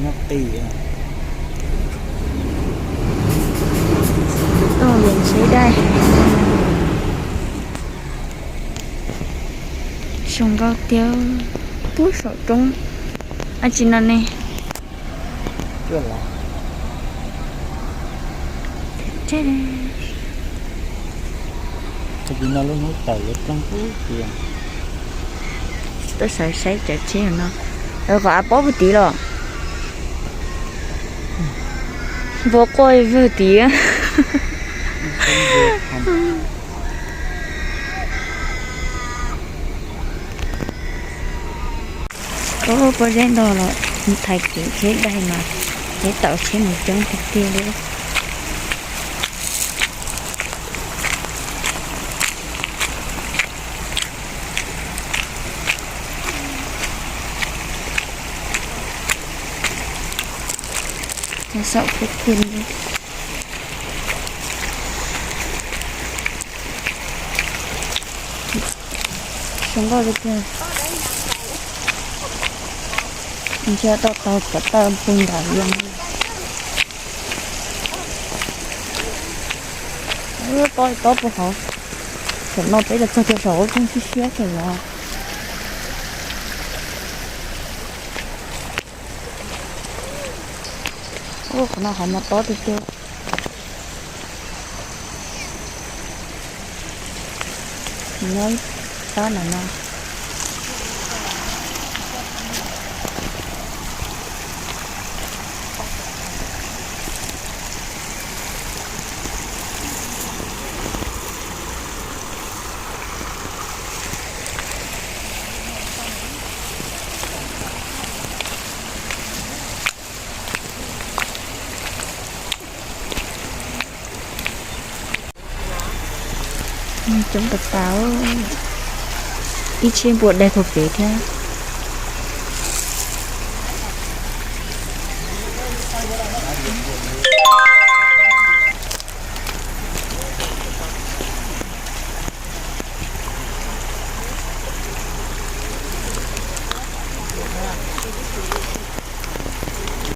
Nyob qis. Tuaj yeem tsheb daim. Zoo nkauj tiag. Pub saum roob. Ab tsi no ne? Tsis no lub hnub tawm yuav ploog ub tiag. Tuaj sawv saib cov tsheb no. Qhov av pob puag tid los? Npua quaj vwg tid. Ub, pob zeb ntog los thaiv kev tsheb daig mas, tsheb tau tsheb mus coob tiag tiag li. Saum kub kub. Zoo nkauj tiag tiag. Ntshe tau tau cov tawj pug nram yees. Tob tob puag hauv. Thaum no peb los txog kiag saum lub roob siab siab kawg los. Ua qhov no hauv mas tob tiag tiag. Nyob tab ntawm no. Coob tas tas, ib tsheb npua daig puag pem thiab.